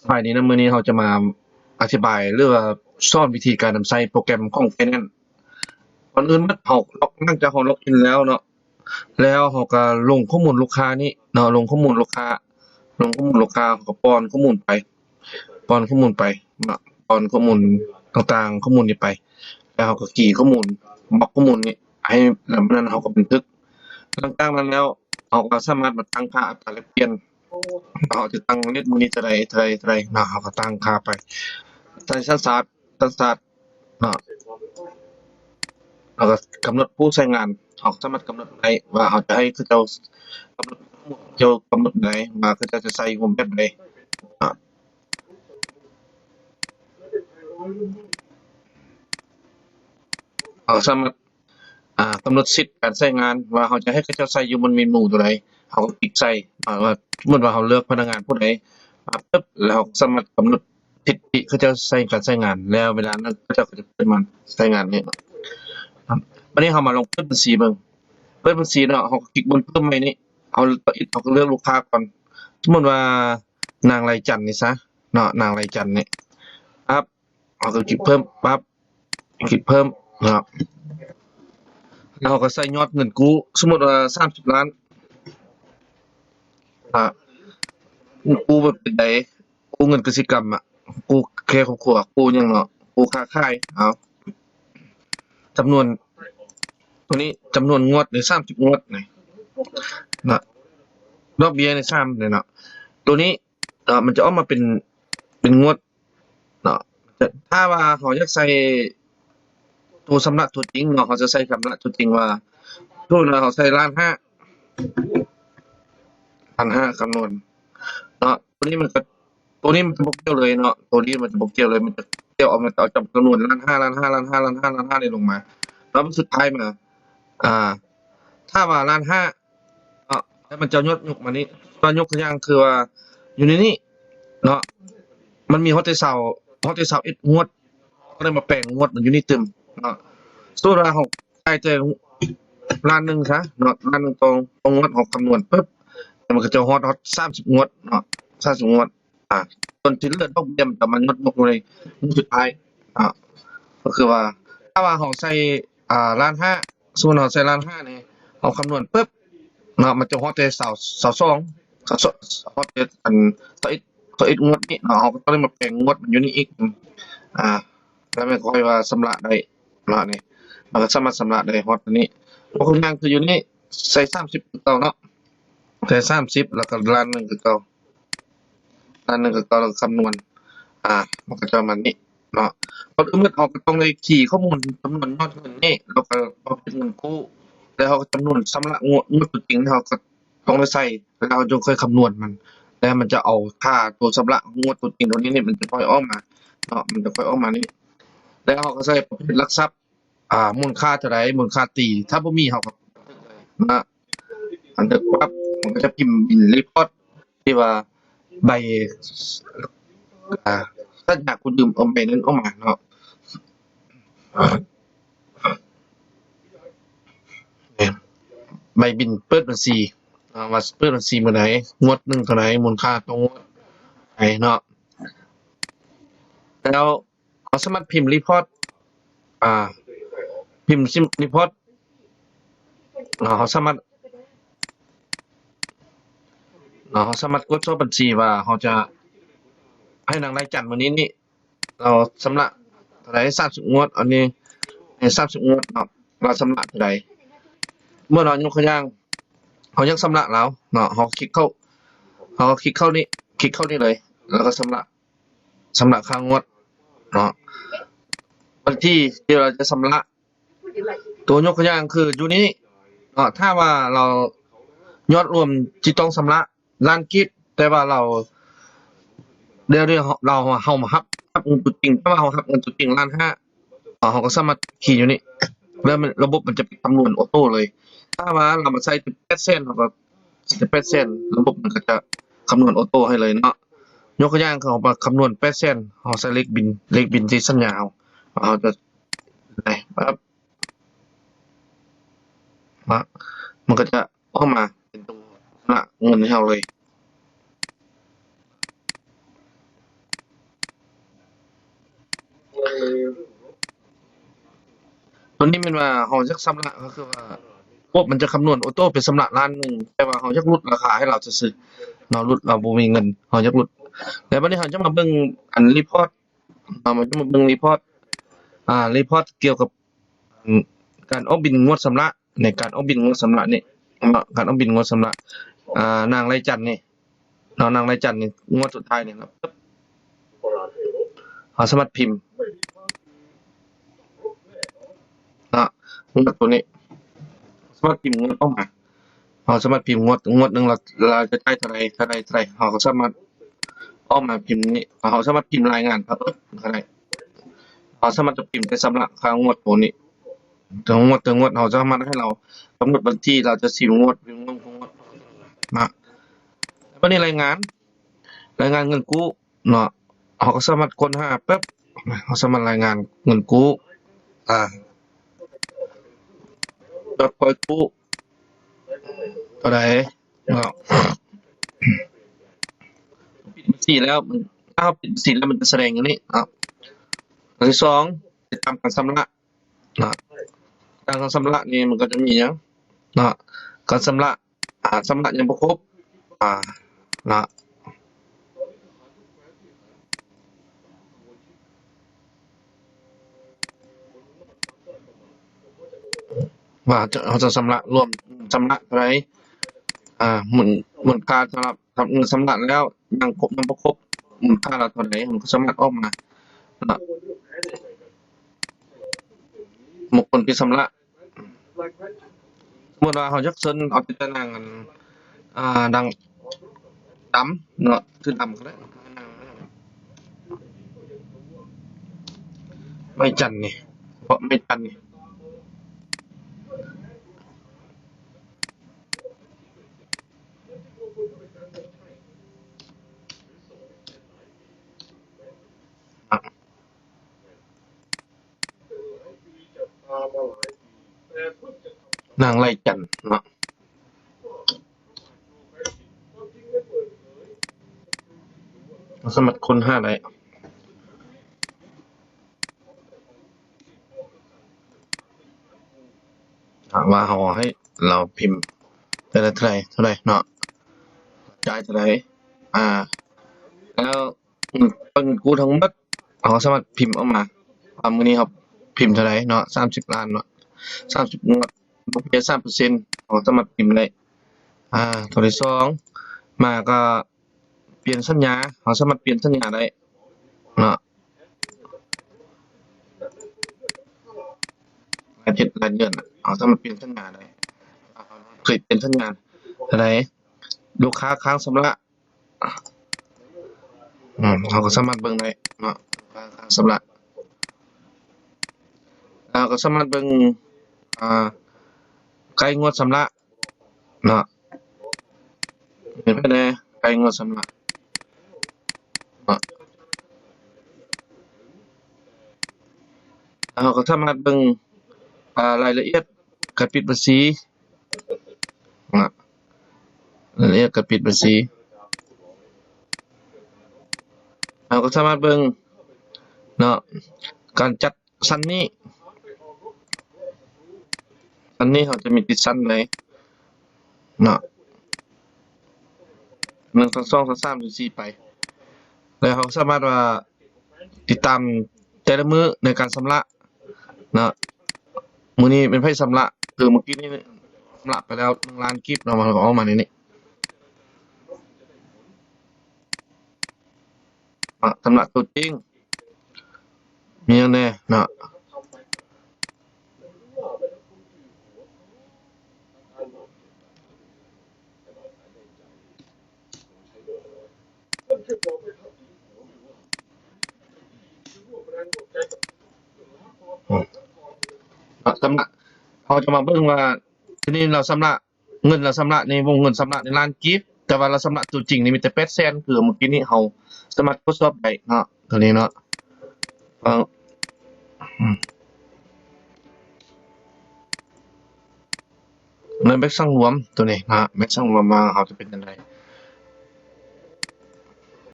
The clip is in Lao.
ບາຍດີນະ, ມື້ນີ້ເຮົາຈະມາອະທິບາຍ ຫຼືວ່າສອນວິທີການນຳໃຊ້ໂປຣແກຣມຂອງ Finance. ກ່ອນອື່ນໝົດເຮົາລັອກ ຫຼັງຈາກເຮົາລັອກອິນແລ້ວເນາະ, ແລ້ວເຮົາກໍລົງຂໍ້ມູນລູກຄ້ານີ້ເນາະ, ລົງຂໍ້ມູນລູກຄ້າ ລົງຂໍ້ມູນລູກຄ້າ ເຮົາກໍປ້ອນຂໍ້ມູນໄປ ປ້ອນຂໍ້ມູນໄປເນາະ, ປ້ອນຂໍ້ມູນຕ່າງໆ ຂໍ້ມູນນີ້ໄປ ແລ້ວເຮົາກໍຄີຂໍ້ມູນ ບລັອກຂໍ້ມູນນີ້ໃຫ້ ແລ້ວມື້ນັ້ນເຮົາກໍບັນທຶກ. ຫຼັງຈາກນັ້ນແລ້ວ ເຮົາກໍສາມາດມາຕັ້ງຄ່າອັດຕາແລກປ່ຽນ ເຮົາຈະຕັ້ງເລດມື້ນີ້ເທົ່າໃດ ເທົ່າໃດ ເທົ່າໃດເນາະ, ເຮົາກໍຕັ້ງຄ່າໄປ. ສັນຊາດ ສັນຊາດເນາະ, ເຮົາກໍກຳນົດຜູ້ໃຊ້ງານ ເຮົາສາມາດກຳນົດໄດ້ວ່າເຮົາຈະໃຫ້ເຂົາເຈົ້າ ກຳນົດ ເຈົ້າກຳນົດໄດ້ວ່າເຂົາເຈົ້າຈະໃຊ້ງບແບບໃດເນາະ. ເຮົາສາມາດ ອ່າ ກຳນົດສິດການໃຊ້ງານວ່າເຮົາຈະໃຫ້ເຂົາເຈົ້າໃຊ້ຢູ່ ມັນມີໝູ່ຕົວໃດ ເຮົາກໍຄລິກໃສ່ ວ່າ ວ່າ ສົມມຸດວ່າເຮົາເລືອກພະນັກງານຜູ້ໃດມາປຶບ ແລ້ວເຮົາກໍສາມາດກຳນົດສິດທີ່ເຂົາເຈົ້າໃຊ້ ການໃຊ້ງານ ແລ້ວເວລານັ້ນເຂົາເຈົ້າກໍຈະເປີດມາໃຊ້ງານນີ້ເນາະ. ບາດນີ້ເຮົາມາລອງເປີດບັນຊີເບິ່ງ, ເປີດບັນຊີເນາະ ເຮົາກໍຄລິກບົນເພີ່ມໃໝ່ນີ້ ເຮົາ ເຮົາກໍເລືອກລູກຄ້າກ່ອນ ສົມມຸດວ່ານາງໄລຈັນນີ້ຊະເນາະ, ນາງໄລຈັນນີ້ ປັບ ເຮົາກໍຄລິກເພີ່ມ ປັບ ຄລິກເພີ່ມເນາະ, ແລ້ວເຮົາກໍໃສ່ຍອດເງິນກູ້ ສົມມຸດວ່າສາມສິບລ້ານ ອ່າ ກູ້ແບບໃດ ກູ້ເງິນກະສິກຳ ອະ ກູ້ແຄ່ຄອບຄົວ ກູ້ຫຍັງເນາະ ກູ້ຄ້າຂາຍ ເອົາ ຈຳນວນ ໂຕນີ້ຈຳນວນງວດນີ້ ສາມສິບງວດນີ້ເນາະ, ດອກເບ້ຍນີ້ສາມນີ້ເນາະ, ໂຕນີ້ ເອີ ມັນຈະອອກມາເປັນ ເປັນງວດ ເນາະ. ຖ້າວ່າເຮົາຢາກໃສ່ໂຕຊຳລະຕົວຈິງເນາະ, ເຮົາຈະໃສ່ຊຳລະຕົວຈິງວ່າ ສົມມຸດວ່າເຮົາໃສ່ລ້ານຫ້າ ລ້ານຫ້າຄຳນວນເນາະ, ໂຕນີ້ມັນກໍ ໂຕນີ້ມັນຈະບໍ່ກ່ຽວເລີຍເນາະ, ໂຕນີ້ມັນຈະບໍ່ກ່ຽວເລີຍ, ມັນຈະກ່ຽວເອົາ ມັນຈະເອົາຈຳນວນລ້ານຫ້າ ລ້ານຫ້າ ລ້ານຫ້າ ລ້ານຫ້າ ລ້ານຫ້ານີ້ລົງມາເນາະ. ສຸດທ້າຍມາ ອ່າ ຖ້າວ່າລ້ານຫ້າ ເນາະ ແລ້ວມັນຈະຍົກ ຍົກມານີ້ ຕົວຍົກຕົວຢ່າງຄືວ່າຢູ່ໃນນີ້ເນາະ ມັນມີຮອດແຕ່ຊາວ ຮອດແຕ່ຊາວເອັດງວດ ກໍໄດ້ມາແປງງວດມັນຢູ່ນີ້ຕື່ມເນາະ. ສົມມຸດວ່າເຮົາຈ່າຍແຕ່ລ້ານໜຶ່ງຊະເນາະ, ລ້ານໜຶ່ງຕໍ່ ຕໍ່ງວດ ເຮົາຄຳນວນປຶບ ແລ້ວມັນກໍຈະຮອດ ຮອດສາມສິບງວດເນາະ, ສາມສິບງວດ. ອ່າ ສ່ວນທີ່ເຫຼືອດອກເບ້ຍມັນຈະມາຍົກ ຍົກໃນມື້ສຸດທ້າຍ. ອ່າ ກໍຄືວ່າ ຖ້າວ່າເຮົາໃສ່ ອ່າ ລ້ານຫ້າ ສົມມຸດເຮົາໃສ່ລ້ານຫ້ານີ້ ເຮົາຄຳນວນປຶບເນາະ ມັນຈະຮອດແຕ່ຊາວ ຊາວສອງ ຮອດແຕ່ອັນ ຊາວເອັດ ຊາວເອັດງວດນີ້ເນາະ, ເຮົາກໍຕ້ອງໄດ້ມາແປງງວດມັນຢູ່ນີ້ອີກ. ອ່າ ແລ້ວມັນຄ່ອຍວ່າຊຳລະໄດ້ເນາະ, ນີ້ ມັນກໍສາມາດຊຳລະໄດ້ຮອດອັນນີ້. ຍົກຕົວຢ່າງຄືຢູ່ນີ້ ໃສ່ສາມສິບຄືເກົ່າເນາະ, ໃສ່ສາມສິບ ແລ້ວກໍລ້ານໜຶ່ງຄືເກົ່າ. ອັນໜຶ່ງກໍເອົາຄຳນວນ ອ່າ ມັນກໍຈະປະມານນີ້ເນາະ. ກ່ອນອື່ນໝົດເຮົາກໍຕ້ອງໄດ້ຄີຂໍ້ມູນຈຳນວນຍອດເງິນນີ້ ແລ້ວກໍປະເພດເງິນກູ້ ແລ້ວເຮົາກໍຈຳນວນຊຳລະງວດ ງວດຕົວຈິງ ເຮົາກໍຕ້ອງໄດ້ໃສ່ ແລ້ວເຮົາຈຶ່ງຄ່ອຍຄຳນວນມັນ ແລ້ວມັນຈະເອົາຄ່າຕົວຊຳລະງວດຕົວຈິງຕົວນີ້ນີ້ ມັນຈະຄ່ອຍອອກມາເນາະ, ມັນຈະຄ່ອຍອອກມານີ້. ແລ້ວເຮົາກໍໃສ່ປະເພດຫຼັກຊັບ ອ່າ ມູນຄ່າເທົ່າໃດ ມູນຄ່າຕີ ຖ້າບໍ່ມີເຮົາກໍບັນທຶກເລີຍນະ, ບັນທຶກປັບ ມັນກໍຈະພິມບິນຣີພອດ ທີ່ວ່າໃບ ອ່າ ສັນຍາກູ້ຢືມ ເອົາໃບນັ້ນອອກມາເນາະ, ໃບບິນເປີດບັນຊີເນາະ ວ່າເປີດບັນຊີມື້ໃດ ງວດໜຶ່ງເທົ່າໃດ ມູນຄ່າຕໍ່ງວດເທົ່າໃດເນາະ. ແລ້ວ ເຮົາສາມາດພິມຣີພອດ ອ່າ ພິມ ຣີພອດ ເຮົາສາມາດ ເຮົາສາມາດກວດສອບບັນຊີວ່າເຮົາຈະໃຫ້ນາງໄລຈັນມື້ນີ້ນີ້ ລາວຊຳລະເທົ່າໃດ ສາມສິບງວດ, ອັນນີ້ໃຫ້ສາມສິບງວດເນາະ, ລາວຊຳລະເທົ່າໃດ. ເມື່ອເຮົາຍົກຕົວຢ່າງ ເຮົາຢາກຊຳລະລາວເນາະ, ເຮົາຄລິກເຂົ້າ ເຮົາຄລິກເຂົ້ານີ້ ຄລິກເຂົ້ານີ້ເລີຍ ແລ້ວກໍຊຳລະ ຊຳລະຄ່າງວດເນາະ, ວັນທີທີ່ເຮົາຈະຊຳລະ. ຕົວຍົກຕົວຢ່າງຄືຢູ່ນີ້ເນາະ, ຖ້າວ່າລາວ ຍອດລວມທີ່ຕ້ອງຊຳລະລ້ານກີບ, ແຕ່ວ່າລາວ ດຽວນີ້ເຮົາ ເຮົາ ເຮົາມາຮັບ ຮັບເງິນຕົວຈິງ, ຖ້າວ່າເຮົາຮັບເງິນຕົວຈິງລ້ານຫ້າ ເຮົາກໍສາມາດຄີຢູ່ນີ້ ແລ້ວມັນ ລະບົບມັນຈະໄປຄຳນວນໂອໂຕ້ເລີຍ. ຖ້າວ່າເຮົາມາໃສ່ແປດແສນ ເຮົາກໍ ແປດແສນ ລະບົບມັນກໍຈະຄຳນວນໂອໂຕ້ໃຫ້ເລີຍເນາະ. ຍົກຕົວຢ່າງ ເຮົາມາຄຳນວນແປດແສນ ເຮົາໃສ່ເລກບິນ ເລກບິນທີ່ສັນຍາເຮົາ ເຮົາຈະໄດ້ປັບ ມາ ມັນກໍຈະອອກມາເປັນຕົວຊຳລະເງິນໃຫ້ເຮົາເລີຍ. ອັນນີ້ແມ່ນວ່າເຮົາຢາກຊຳລະ ກໍຄືວ່າ ລະບົບມັນຈະຄຳນວນໂອໂຕ້ເປັນຊຳລະລ້ານໜຶ່ງ ແຕ່ວ່າເຮົາຢາກຫຼຸດລາຄາໃຫ້ລາວຊື່ໆເນາະ, ຫຼຸດ ເຮົາບໍ່ມີເງິນ ເຮົາຢາກຫຼຸດ. ແລ້ວບັດນີ້ເຮົາຈະມາເບິ່ງອັນ report ເນາະ, ເຮົາຈະມາເບິ່ງ report ອ່າ report ກ່ຽວກັບ ການອອກບິນງວດຊຳລະ ໃນການອອກບິນງວດຊຳລະນີ້ເນາະ, ການອອກບິນງວດຊຳລະ ອ່າ ນາງໄລຈັນນີ້ເນາະ, ນາງໄລຈັນນີ້ ງວດສຸດທ້າຍນີ້ເນາະ, ເຮົາສາມາດພິມເນາະ ງວດໂຕນີ້ ສາມາດພິມງວດອອກມາ, ເຮົາສາມາດພິມງວດ ງວດໜຶ່ງລາວ ລາວຈະຈ່າຍເທົ່າໃດ ເທົ່າໃດ ເທົ່າໃດ ເຮົາກໍສາມາດອອກມາພິມນີ້, ເຮົາສາມາດພິມລາຍງານເທົ່າໃດກໍໄດ້, ເຮົາສາມາດຈະພິມແຕ່ຊຳລະຄ່າງວດໂຕນີ້ ແຕ່ງວດ ແຕ່ງວດ ເຮົາສາມາດໃຫ້ລາວກຳນົດວັນທີ ລາວຈະຊິງວດ ງວດ ງວດ ມາ. ແລ້ວບັດນີ້ລາຍງານ ລາຍງານເງິນກູ້ເນາະ, ເຮົາກໍສາມາດຄົ້ນຫາປຶບ ເຮົາສາມາດລາຍງານເງິນກູ້ ອ່າ ຍອດປ່ອຍກູ້ເທົ່າໃດເນາະ. ປິດບັນຊີແລ້ວ ມັນ ຖ້າເຮົາປິດບັນຊີແລ້ວ ມັນຈະສະແດງຢູ່ນີ້ເນາະ. ອັນທີສອງ ຕິດຕາມການຊຳລະ ເນາະ, ການຊຳລະນີ້ມັນກໍຈະມີຫຍັງເນາະ, ການຊຳລະ ອາ ຊຳລະຍັງບໍ່ຄົບ ອາ ເນາະ, ວ່າເຮົາຈະຊຳລະ ລວມຊຳລະເທົ່າໃດ ອາ ມູນ ມູນຄ່າສຳລັບ ເງິນຊຳລະແລ້ວ ຍັງຄົບ ຍັງບໍ່ຄົບ ມູນຄ່າລະເທົ່າໃດ ເຮົາກໍສາມາດອອກມາເນາະ. ບຸກຄົນທີ່ຊຳລະ ສົມມຸດວ່າເຮົາຢາກເຊີນເອົາແຕ່ນາງອັນ ອ່າ ນາງດຳເນາະ, ຊື່ດຳກໍໄດ້ ນາງໄມ້ຈັນນີ້ ເພາະໄມ້ຈັນນີ້ ນາງໄຫຼຈັນເນາະ, ເຮົາສາມາດຄົ້ນຫາໄດ້ ຖ້າວ່າເຮົາໃຫ້ລາວພິມແຕ່ລະເທົ່າໃດ ເທົ່າໃດເນາະ, ຈ່າຍເທົ່າໃດ ອາ ແລ້ວ ເງິນ ເງິນກູ້ທັງໝົດ ເຮົາສາມາດພິມອອກມາ ວ່າມື້ນີ້ເຮົາພິມເທົ່າໃດເນາະ, ສາມສິບລ້ານເນາະ, ສາມສິບງວດ ດອກເບ້ຍສາມເປີເຊັນ ເຮົາສາມາດພິມໄດ້. ອາ ໂຕທີສອງ ມາກໍປ່ຽນສັນຍາ, ເຮົາສາມາດປ່ຽນສັນຍາໄດ້ເນາະ, ລາຍທິດລາຍເດືອນ ເຮົາສາມາດປ່ຽນສັນຍາໄດ້, ເຮົາເຄີຍປ່ຽນສັນຍາເທົ່າໃດ ລູກຄ້າຄ້າງຊຳລະ ອືມ ເຮົາກໍສາມາດເບິ່ງໄດ້ເນາະ, ຊຳລະ ເຮົາກໍສາມາດເບິ່ງ ອ່າ ໃກ້ງວດຊຳລະເນາະ, ເຫັນໄປແດ່ ໃກ້ງວດຊຳລະເນາະ, ເຮົາກໍສາມາດເບິ່ງ ອ່າ ລາຍລະອຽດການປິດບັນຊີ ລາຍລະອຽດການປິດບັນຊີ ເຮົາກໍສາມາດເບິ່ງເນາະ ການຈັດຊັ້ນນີ້ ຊັ້ນນີ້ເຮົາຈະມີຕິດຊັ້ນໃດເນາະ ໜຶ່ງ ສອງ ສາມ ສີ່ ໄປ ແລ້ວເຮົາສາມາດວ່າ ຕິດຕາມແຕ່ລະມື້ໃນການຊຳລະເນາະ, ມື້ນີ້ແມ່ນໃຜຊຳລະ ຄືມື້ກີ້ນີ້ຊຳລະໄປແລ້ວໜຶ່ງລ້ານກີບເນາະ, ມັນກໍອອກມາໃນນີ້ ອາ ຊຳລະໂຕຈິງ ມີຫຍັງແດ່ເນາະ. ຊຳລະ ເຮົາຈະມາເບິ່ງວ່າ ທີນີ້ລາວຊຳລະ ເງິນລາວຊຳລະໃນວົງເງິນຊຳລະໃນລ້ານກີບ, ແຕ່ວ່າລາວຊຳລະຕົວຈິງນີ້ມີແຕ່ແປດແສນ ຄືມື້ກີ້ນີ້ເຮົາສາມາດກວດສອບໄດ້ເນາະ ຕົວນີ້ເນາະ. ເອີ ອືມ ໃນແບັດສັງລວມຕົວນີ້ນະ ແບັດສັງລວມວ່າເຮົາຈະເປັນຈັ່ງໃດ